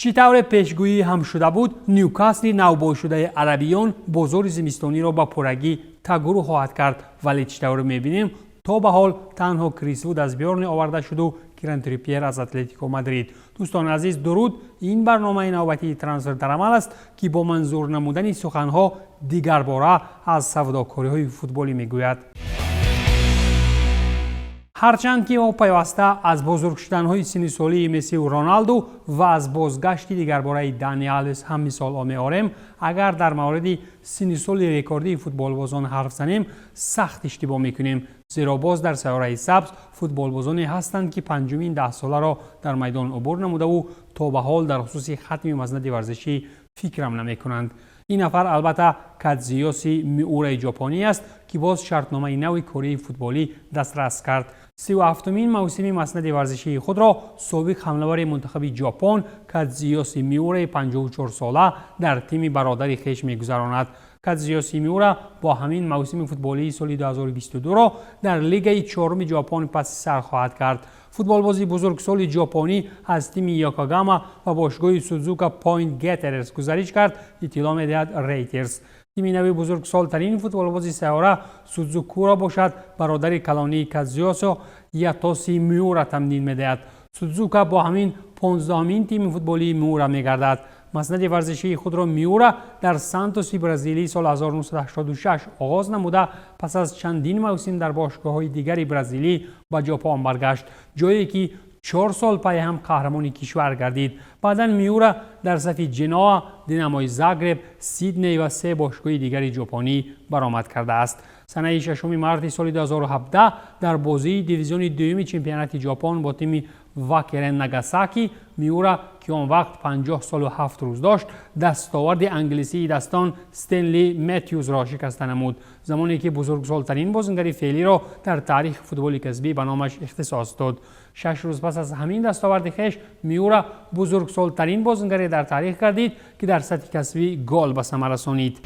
Чӣ тавре пешгӯӣ ҳам шуда буд, Ньюкасли навбойшудаи арабиён бозори зимистониро ба пуррагӣ тагурӯ хоҳад кард, вале чӣ тавре мебинем, то ба ҳол танҳо Крис Вуд аз Бёрнли оварда шуду Киран Трипьер аз Атлетико Мадрид. Дӯстони азиз, дуруд! Ин барномаи навбатии «Трансфер дар амал» аст, ки бо манзур намудани суханҳо дигарбора аз савдокориҳои футболӣ мегӯяд. Ҳарчанд ки мо пайваста аз бузург шуданҳои синни солии Мессиву Роналду ва аз бозгашти дигарбораи Дани Алвес ҳам мисолҳо меорем, агар дар мавриди синни соли рекордии футболбозон ҳарф занем, сахт иштибоҳ мекунем, зеро боз дар сайёраи сабз футболбозоне ҳастанд, ки панҷумин даҳсоларо дар майдон убур намудаву то ба ҳол дар хусуси хатми мазнади варзишӣ фикрам намекунанд. Ин нафар албатта Кадзуёси Миураи ҷопонӣ аст, ки боз шартномаи нави кории футболӣ дастрас кард. 37-умин мавсими маснади варзишии худро собиқ ҳамлавари мунтахаби Ҷопон Кадзуёси Миураи 54-сола дар тими бародари хеш мегузаронад. Кадзуёси Миура бо ҳамин мавсими футболии соли 2022-ро дар лигаи чоруми Ҷопон паси сар хоҳад кард. Футболбози бузургсоли ҷопонӣ аз тими Йокогама ба бошгоҳи Судзука Пойнт Геттерерс гузариш кард, иттилоъ медиҳад Рейтерс. Тими нави бузургсолтарин футболбози сайёра Судзукуро бошад, бародари калонии Кадзуёсо Ятоси Миура тамдид медиҳад. Судзука бо ҳамин 15-умин тими футболии Миура мегардад. Маснади варзишии худро Миура дар Сантоси бразилӣ соли 1986 оғоз намуда, пас аз чандин мавсим дар бошгоҳҳои дигари бразилӣ ба Ҷопон баргашт, ҷое ки 4 сол пайҳам қаҳрамони кишвар гардид. Баъдан Миура дар сафи Ҷеноа, Динамои Загреб, Сидней ва се бошгоҳи дигари ҷопонӣ баромад кардааст. Санаи 6 марти соли 2017 дар бозии дивизиони дуюми чемпионати Ҷопон бо тими Вакерен Нагасаки Миура, ки он вақт 50 солу 7 рӯз дошт, дастоварди англисии дастон Стенли Мэтюзро шикаста намуд, замоне ки бузургсолтарин бозингари феълиро дар таърихи футболи касбӣ ба номаш ихтисос дод. 6 рӯз пас аз ҳамин дастоварди хеш Миура бузургсолтарин бозингаре дар таърих гардид, ки дар сатҳи касбӣ гол ба самар расонид.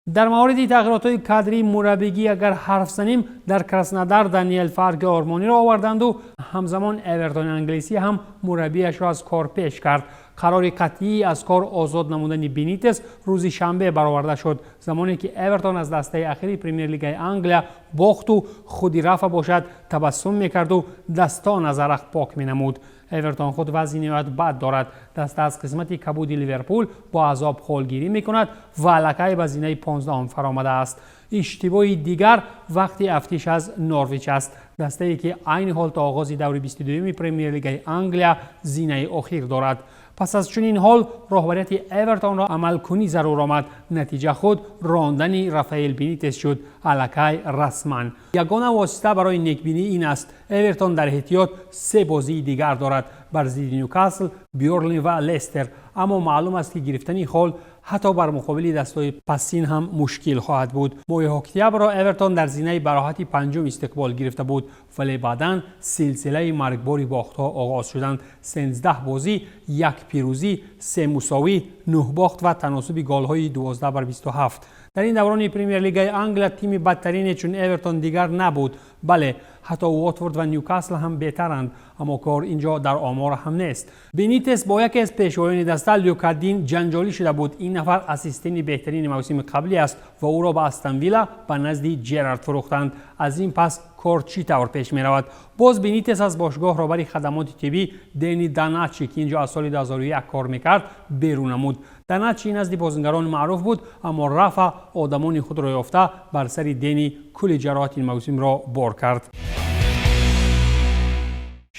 Дар мавриди тағйиротҳои кадрии мураббигӣ агар ҳарф занем, дар Краснодар Даниэл Фарки олмониро оварданду ҳамзамон Эвертони англисӣ ҳам мураббиашро аз кор пеш кард. Қарори қатъии аз кор озод намудани Бенитес рӯзи шанбе бароварда шуд, замоне ки Эвертон аз дастаи ахири Премер-лигаи Англия бохту худи Рафа бошад, табассум мекарду дастон аз арақ пок менамуд. Эвертон худ вазъи ниҳоят бад дорад. Даста аз қисмати кабуди Ливерпул бо азоб холгирӣ мекунад ва аллакай ба зинаи 15-ум фаромадааст. Иштибоҳи дигар вақти афтиш аз Норвич аст, дастае ки айни ҳол то оғози даври 22-юми Премер-лигаи Англия зинаи охир дорад. Пас аз чунин ҳол роҳбарияти Эвертонро амалкунӣ зарур омад. Натиҷа худ рондани Рафаэл Бенитес шуд аллакай расман. Ягона восита барои некбинӣ ин аст: Эвертон дар эҳтиёт се бозии дигар дорад бар зидди Ньюкасл, Бёрнли ва Лестер, аммо маълум аст, ки гирифтани хол ҳатто бар муқобили дастҳои пасин ҳам мушкил хоҳад буд. Моҳи октябрро Эвертон дар зинаи бароҳати панҷум истиқбол гирифта буд, вале баъдан силсилаи маргбори бохтҳо оғоз шуданд: 13 бозӣ, як пирӯзӣ, се мусовӣ, нӯҳ бохт ва таносуби голҳои 12 бар 27. Дар ин даврони Премер-лигаи Англия тими бадтарине чун Эвертон дигар набуд. Бале, ҳатто Уотфорд ва Ньюкасл ҳам беҳтаранд, аммо кор ин ҷо дар омор ҳам нест. Бенитес бо яке аз пешвоёни даста Люк Кадин ҷанҷолӣ шуда буд. Ин нафар ассистенти беҳтарини мавсими қаблӣ аст ва ӯро ба Астон Вилла, ба назди Ҷерард фурӯхтанд. Аз ин пас кор чӣ тавр пеш меравад? Боз Бенитес аз бошгоҳ роҳбари хадамоти тиббӣ Дени Даначи, ки ин ҷо аз соли 2001 кор мекард, берун намуд. Даначи назди бозингарон маъруф буд, аммо Рафа одамони худро ёфта, бар сари Дени кулли ҷароҳати мавсимро бор кард.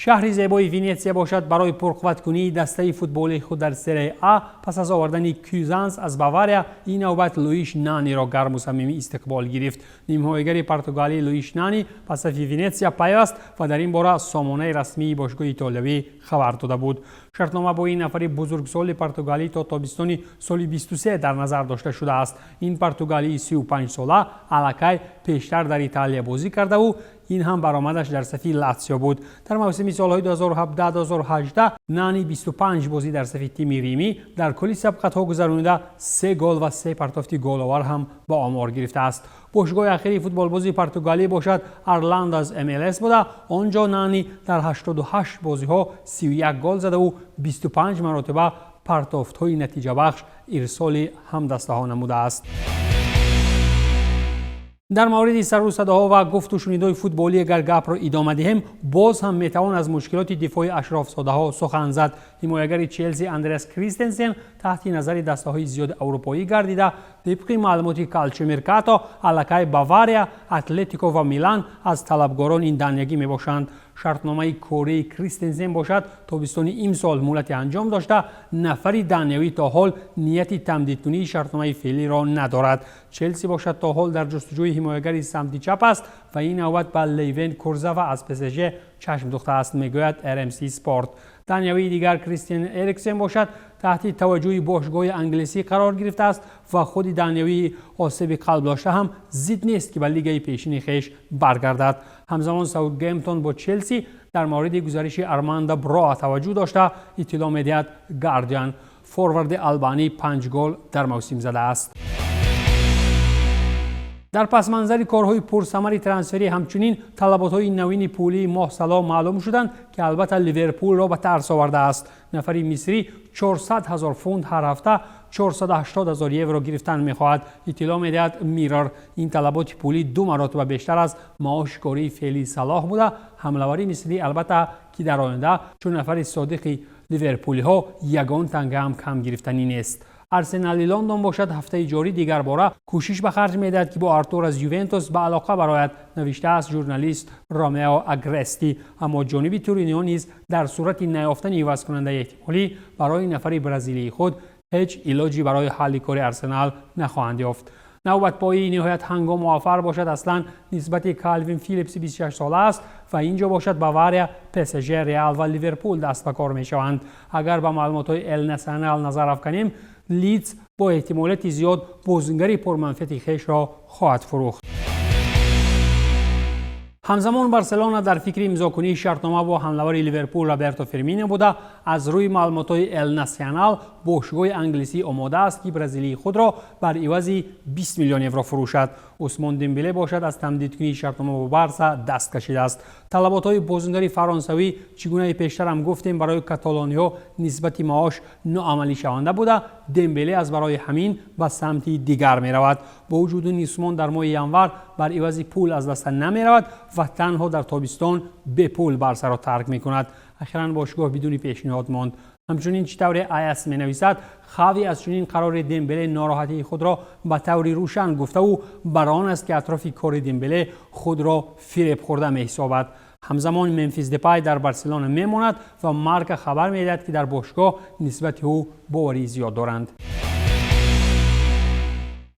Шаҳри зебои Венетсия бошад, барои пурқувваткунии дастаи футболии худ дар Серияи А пас аз овардани Кюзанс аз Бавария ин навбат Луиш Наниро гарму самимӣ истиқбол гирифт. Нимҳоягари португалӣ Луиш Нани ба сафи Венетсия пайваст ва дар ин бора сомонаи расмии бошгоҳи итолиявӣ хабар дода буд. Шартнома бо ин нафари бузургсоли португалӣ то тобистони соли 23 дар назар дошта шудааст. Ин португалии 35-сола аллакай пештар дар Италия бозӣ кардаву Ин ҳам баромадаш дар сафи Латсио буд. Дар мавсими солҳои 2017-2018 Нани 25 бозӣ дар сафи тими римӣ дар кулли сабқатҳо гузаронида, се гол ва се партофти головар ҳам ба омор гирифтааст. Бошгоҳи ахири футболбози португалӣ бошад, Орландо аз МЛС буда. Он ҷо Нани дар 88 бозиҳо 31 гол задаву 25 маротиба партофтҳои натиҷабахш ирсоли ҳамдастаҳо намудааст. Дар мавриди сару садоҳо ва гуфту шунидҳои футболӣ агар гапро идома диҳем, боз ҳам метавон аз мушкилоти дифои ашрофзодаҳо сухан зад. Ҳимоягари Челси Андреас Кристенсен таҳти назари дастаҳои зиёди аврупоӣ гардида. Тибқи маълумоти Калчомеркато, аллакай Бавария, Атлетико ва Милан аз талабгорон ин даниягӣ мебошанд. Шартномаи кории Кристенсен бошад, тобистони имсол муҳлати анҷом дошта, нафари даниявӣ то ҳол нияти тамдидкунии шартномаи феълиро надорад. Челси бошад, то ҳол дар ҷустуҷӯи ҳимоягари самти чап аст ва ин навбат ба Лайван Курзава аз ПСЖ чашм духтааст, мегӯяд РМС Спорт. Даниявии дигар Кристиан Эриксен бошад, таҳти таваҷҷӯҳи бошгоҳи англисӣ қарор гирифтааст ва худи даниявии осеби қалб дошта ҳам зид нест, ки ба лигаи пешини хеш баргардад. Ҳамзамон Саутгемптон бо Челси дар мавриди гузариши Армандо Броа таваҷҷӯҳ дошта, иттилоъ медиҳад Гардиан. Форварди албанӣ панҷ гол дар мавсим задааст. Дар пасманзари корҳои пурсамари трансферӣ ҳамчунин талаботҳои навини пулии Мо Салоҳ маълум шуданд, ки албатта Ливерпулро ба тарс овардааст. Нафари мисрӣ 400 ҳазор фунт, ҳар ҳафта 480 ҳазор евро гирифтан мехоҳад, иттилоъ медиҳад Миррор. Ин талаботи пулӣ ду маротиба бештар аз маоши кории феълии Салоҳ буда, ҳамлавари мисрӣ албатта, ки дар оянда чун нафари содиқи ливерпулиҳо ягон танга ҳам кам гирифтанӣ нест. Арсенали Лондон бошад, ҳафтаи ҷорӣ дигарбора кӯшиш ба харҷ медиҳад, ки бо Артур аз Ювентус ба алоқа барояд, навиштааст журналист Ромео Агрести. Аммо ҷониби туриниҳо низ дар сурати наёфтани ивазкунандаи эҳтимолӣ барои нафари бразилии худ ҳеҷ илоҷӣ барои ҳалли кори Арсенал нахоҳанд ёфт. Навбатпоии ниҳоят ҳангом муваффар бошад, аслан нисбати Калвин Филипси 26 сола аст ва ин ҷо бошад, Бавария, ПСЖ, Реал ва Ливерпул даст ба кор мешаванд. Агар ба маълумотҳои Эл Насионал назар афканем, Лидс бо эҳтимолияти зиёд бозингари пурманфиати хешро хоҳад фурӯхт. Ҳамзамон Барселона дар фикри имзокунии шартнома бо ҳамлавари Ливерпул Роберто Фирмино буда. Аз рӯи маълумотҳои Эл Насионал, бошгоҳи англисӣ омода аст, ки бразилии худро бар ивази 20 миллион евро фурӯшад. Усмон Дембеле бошад, аз тамдидкунии шартнома бо Барса даст кашидааст. Талаботҳои бозингари фаронсавӣ, чӣ гунаи пештарам гуфтем, барои каталониҳо нисбати маош ноамалишаванда буда, Дембеле аз барои ҳамин ба самти дигар меравад. Бо вуҷуди ин, Усмон дар моҳи январ бар ивази пул аз даста намеравад ва танҳо дар тобистон бепул Барсаро тарк мекунад. Ахиран бошгоҳ бидуни пешниҳод монд. Ҳамчунин, чӣ тавре АС менависад, Хави аз чунин қарори Дембеле нороҳатии худро ба таври рӯшан гуфтаву бар он аст, ки атрофи кори Дембеле худро фиребхӯрда меҳисобад. Ҳамзамон Мемфис Депай дар Барселона мемонад ва Марка хабар медиҳад, ки дар бошгоҳ нисбати ӯ боварии зиёд доранд.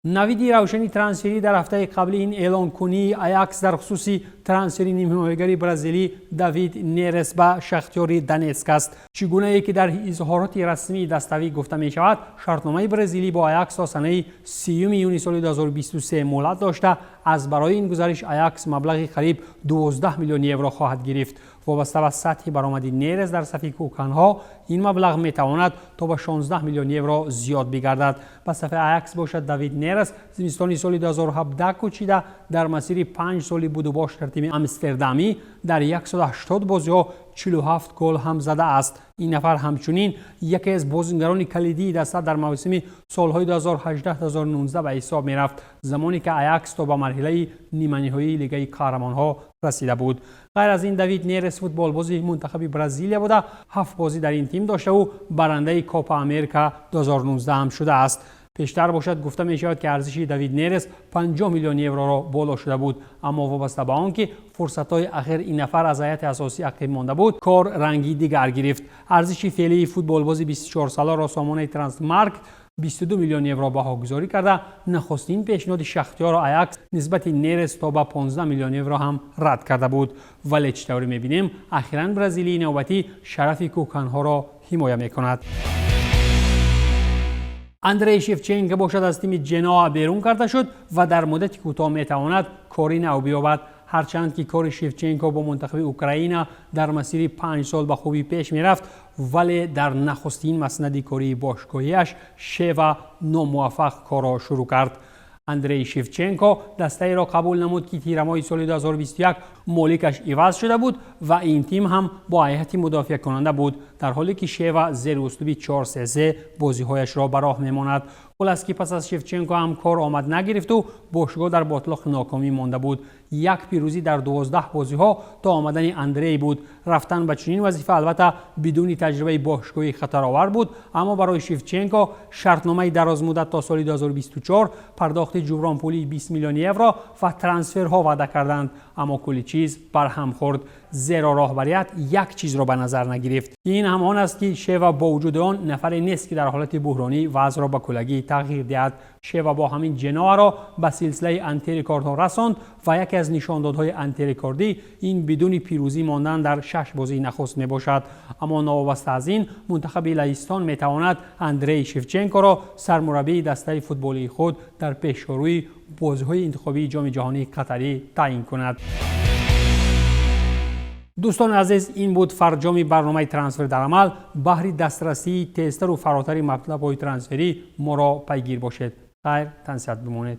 Навиди равшани трансферӣ дар ҳафтаи қабли ин эълонкунии Аякс дар хусуси трансфери нимҳимоягари бразилӣ Давид Нерес ба Шахтёри Донетск аст. Чӣ гунае ки дар изҳороти расмии даставӣ гуфта мешавад, шартномаи бразилӣ бо Аякс то санаи 30 июни соли 2023 муҳлат дошта, аз барои ин гузариш Аякс маблағи қариб 12 миллион евро хоҳад гирифт. Вобаста ба сатҳи баромади Нерес дар сафи кӯканҳо, ин маблағ метавонад то ба 16 миллион евро зиёд бигардад. Ба сафи Аякс бошад, Давид Нерес зимистони соли 2017 кӯчида, дар масири 5 соли будубош дар тими амстердамӣ дар 180 бозиҳо 47 гол ҳам задааст. Ин нафар ҳамчунин яке аз бозингарони калидии даста дар мавсими солҳои 2018-2019 ба ҳисоб мерафт, замоне ки Аякс то ба марҳилаи ниманиҳоии Лигаи қаҳрамонҳо расида буд. Ғайр аз ин, Давид Нерес футболбози мунтахаби Бразилия буда, ҳафт бозӣ дар ин тим доштаву барандаи Копа Америка 2019 ҳам шудааст. Пештар бошад, гуфта мешавад, ки арзиши Давид Нерес 50 миллион евроро боло шуда буд, аммо вобаста ба он ки фурсатҳои ахир ин нафар аз ҳайати асосӣ ақиб монда буд, кор ранги дигар гирифт. Арзиши феълии футболбози 24-соларо сомонаи Трансфермаркт 22 миллион евро баҳогузорӣ карда, нахустин пешниҳоди Шахтёрро Аякс нисбати Нерес то ба 15 миллион евро ҳам рад карда буд. Вале чӣ тавре мебинем, ахиран бразилии навбатӣ шарафи кӯканҳоро ҳимоя мекунад. Андрей Шевченко бошад, аз тими Ҷеноа берун карда шуд ва дар муддати кӯтоҳ метавонад кори нав биёбад. Ҳарчанд ки кори Шевченко бо мунтахаби Украина дар масири 5 сол ба хубӣ пеш мерафт, вале дар нахустин маснади кории бошгоҳиаш Шева номуваффақ корро шурӯъ кард. Андрей Шевченко дастаеро қабул намуд, ки тирамоҳи соли 2021 моликаш иваз шуда буд ва ин тим ҳам бо ҳайати мудофиакунанда буд, дар ҳоле ки Шева зери услуби 4-3-3 бозиҳояшро ба роҳ мемонад. Хулас, ки пас аз Шевченко ҳам кор омад нагирифту бошгоҳ дар ботлоқи нокомӣ монда буд. Як пирӯзӣ дар 12 бозиҳо то омадани Андрей буд. Рафтан ба чунин вазифа, албатта, бидуни таҷрибаи бошгоҳӣ хатаровар буд, аммо барои Шевченко шартномаи дарозмуддат то соли 2024, пардохти ҷубронпулии 20 миллион евро ва трансферҳо ваъда карданд. Аммо кулли чиз барҳам хӯрд, зеро роҳбарият як чизро ба назар нагирифт. Ин ҳам он аст, ки Шева бо вуҷуди он нафаре нест, ки дар ҳолати буҳронӣ вазъро ба куллагӣ тағйир диҳад. Шева бо ҳамин Ҷеноаро ба силсилаи антирекордҳо расонд ва яке аз нишондодҳои антирекордӣ ин бидуни пирӯзӣ мондан дар шаш бозии нахуст мебошад. Аммо новобаста аз ин, мунтахаби Лаҳистон метавонад Андрей Шевченкоро сармураббии дастаи футболии худ дар пешорӯи бозиҳои интихобии Ҷоми ҷаҳонии Қатарӣ таъин кунад. Дӯстони азиз, ин буд фарҷоми барномаи «Трансфер дар амал». Баҳри дастрасии тезтару фаротари матлабҳои трансферӣ моро пайгир бошед. Хайр, тансиҳат бимонед.